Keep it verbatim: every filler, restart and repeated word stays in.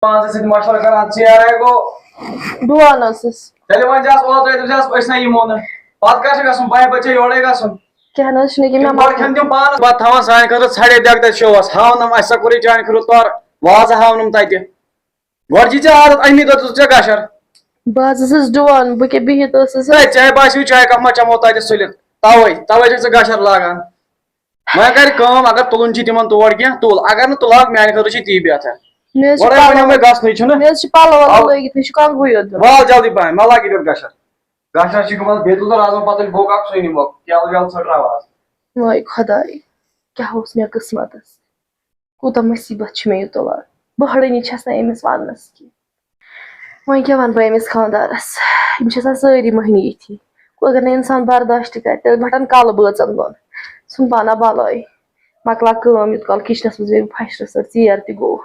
پانس سۭتۍ مشورٕ کران، ژیرے گوٚو۔ بہٕ وَنہٕ ٲسٕس۔ تیٚلہِ وۄنۍ چھِ اَس اوترَے تہِ چھِ اَس أسۍ نہ یِمو نہٕ۔ پَتہٕ کَر چھِ گژھُن؟ بَہہِ بَجے یورَے گژھُن۔ کینٛہہ نہ حظ چھُنہٕ ییٚکیٛاہ، مےٚ تِم گۄڈٕ کھٮ۪ن تِم پانَس۔ پَتہٕ تھاوان سانہِ خٲطرٕ ژھَڑے بیگ تَتہِ شووَس۔ ہاونَم اَسہِ سا کوٚرُے چانہِ خٲطرٕ تورٕ وازٕ ہاونَم تَتہِ۔ گۄڈٕ چھِ ژےٚ عادت، اَمی دۄہ دِژٕتھ ژےٚ گَشَر۔ بہٕ حظ ٲسٕس ڈُوان، بہٕ کیٛاہ بِہِتھ ٲسٕس؟ ہے، ژےٚ باسیو چاے کَپ ما چٮ۪مو تَتہِ سُلِتھ؟ تَوَے، تَوَے چھَکھ ژٕ گَشَر لاگان۔ وۄنۍ کَرِ کٲم، اگر تُلُن چھِ تِمَن تور کینٛہہ، تُل۔ اگر نہٕ تُلہٕ ہاکھ، میٛانہِ خٲطرٕ چھِ تی بہتر۔ مےٚ حظ چھِ گۄڈَے پَلو، وَنیو مےٚ گژھنٕے چھُنہٕ۔ مےٚ حظ چھِ پَلو وَلو اَو۔ لٲگِتھ، مےٚ چھُ کَنٛگوٕے یوت دیُن۔ وال جلدی پَہَن، مَہ لاگہِ ییٚتٮ۪تھ گَشَر۔ گَشَر چھِ گٔمٕژ بیتُل تہٕ رازما پَتہٕ بوٚگ اَکھ سُے نِمو، کیٛاہ جل ژھٕٹراو آز۔ وای خۄداے، کیٛاہ اوس مےٚ قٕسمَتَس؟ کوٗتاہ مُصیٖبت چھُ مےٚ یہِ تُلان۔ بہٕ ہڑٲنی چھَس نہٕ أمِس وَننَس کینٛہہ۔ وۄنۍ کیٛاہ وَنہٕ بہٕ أمِس خانٛدارَس؟ یِم چھِ آسان سٲری مٔہنی یِتھی۔ اگر نہٕ اِنسان برداش تہِ کَرِ، تیٚلہِ وَٹَن کَلہٕ بٲژَن دۄن۔ ژھُن پانہ بَلٲے۔ مۄکلاو کٲم، یوٗت کال کِچنَس منٛز بیٚہہِ بہٕ پھَشرٕ سۭتۍ، ژیر تہِ گوٚو۔